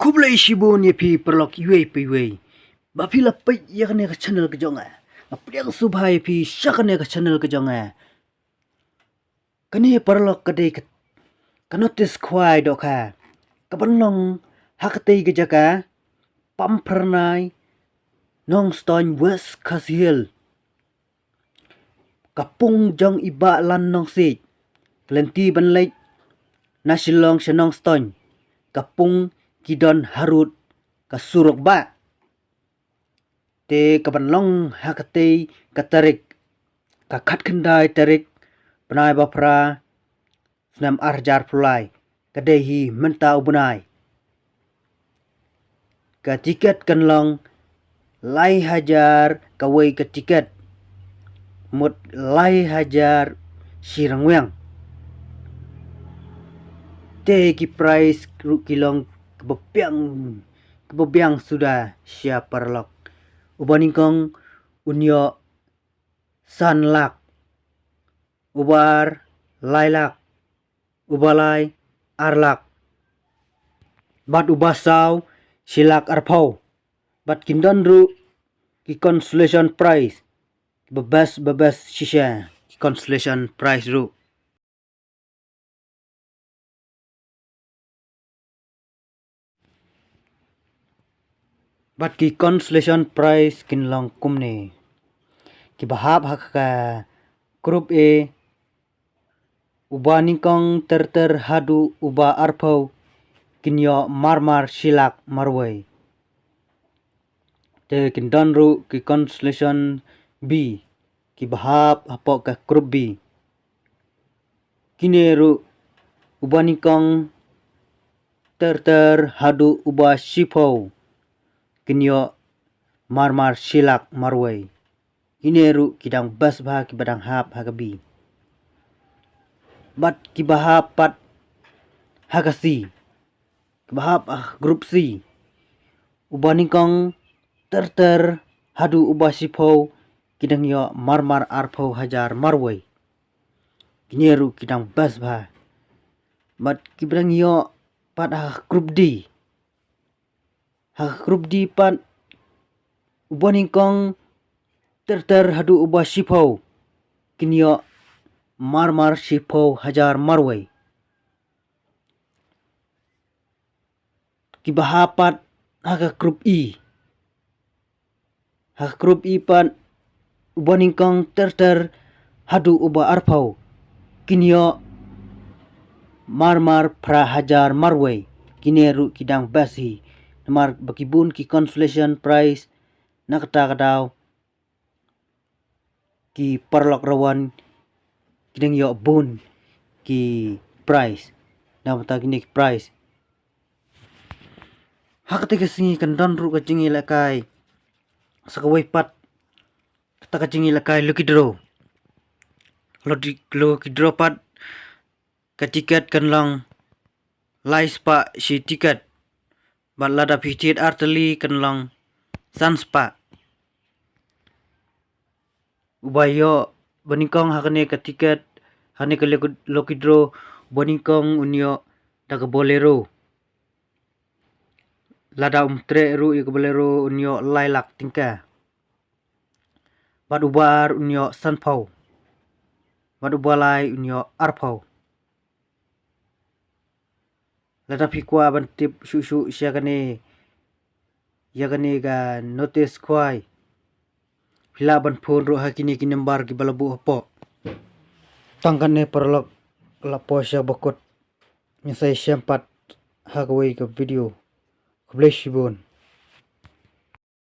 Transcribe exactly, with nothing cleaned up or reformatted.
Khublei shibun ïa phi paralok iwei pa iwei ba phi la peit ïa kane ka channel ka jong nga. Nga pdiang sngewbha ïa phi sha kane ka channel ka jong nga. Kane paralok ka dei ka, ka notice khwai dohkha kaban long ha katei ka jaka, Pampyrnai, Nongstoiñ, West Khasi Hills. Ka pung jong i Bah Lan Nongsiej, ka lynti ban leit na Shillong sha Nongstoiñ, ka pung ki don harud ka surok bah. Te kaban long ha katei ka tarik, ka khatkhyndai tarik bnai ba phra, snem ar hajar phew lai, ka dei hi mynta u bnai. Ka tiket kan long lai hajar kawei ka tiket, mut lai hajar shi ryngwiang. Te ki prize ruh ki long kaba biang, kaba biang suda sha paralok. Uba nyngkong un ïoh san lak, uba ar lai lak, uba lai ar lak, bad uba saw shi lak arphew. Bad kin don ruh ki consolation prize, ba best, ba best shisha ki consolation prize ruh. Bad ki consolation prize kin long kumne. Kiba hap ha ka group A, uba nyngkong ter ter haduh uba arphew, kin ïoh marmar shi lak marwei. Te kin don ruh ki consolation B, kiba hap hapoh ka group B. Kine ruh, uba nyngkong ter ter haduh uba shiphew, kin ïoh marmar shi lak marwei. Kine ruh ki dang best bha kiba dang hap ha ka B. Bad kiba hap pat ha ka C, kiba hap ha group C, uba nyngkong ter ter haduh uba shiphew, ki dang ïoh marmar arphew hajar marwei. Kine ruh ki dang best bha. Bad kiba dang ïoh pat ha group D. Ha group D pat, uba nyngkong ter ter haduh uba shiphew, kin ïoh marmar shiphew hajar marwei. Kiba hap pat ha ka group E. Ha ka group E pat, uba nyngkong ter ter haduh uba arphew, kin ïoh marmar phra hajar marwei. Kine ruh ki dang best hi. Namar ba ki bun ki consolation prize, na kata ka daw ki paralok rawan ki dang ïoh bun ki prize. Na bynta kine ki prize, ha kata ka sngi kan don ruh ka jingïalehkai sa kawei pat, kata ka jingïalehkai lucky draw. Lucky, lucky draw pat, ka tiket kan long lai spah shi tiket. Bad lada phi thied artylli kan long san spah. Uba ïoh ba nyngkong ha kane ka tiket, ha kane ka lucky, lucky draw, uba nyngkong un ïoh da ka Bolero. Lada um treh ruh ïa ka Bolero un ïoh lai lak tyngka. Bad uba ar un ïoh sanphew. Bad uba lai un ïoh arphew. Lada phi kwah ban tip shuh shuh sha kane, ïa kane ka notice khwai, phi lah ban phone ruh ha kine ki number kiba la buh hapoh. Tang kane paralok, la poi sha bakut. Ngin sa ïashem pat ha kawei ka video. Khublei shibun.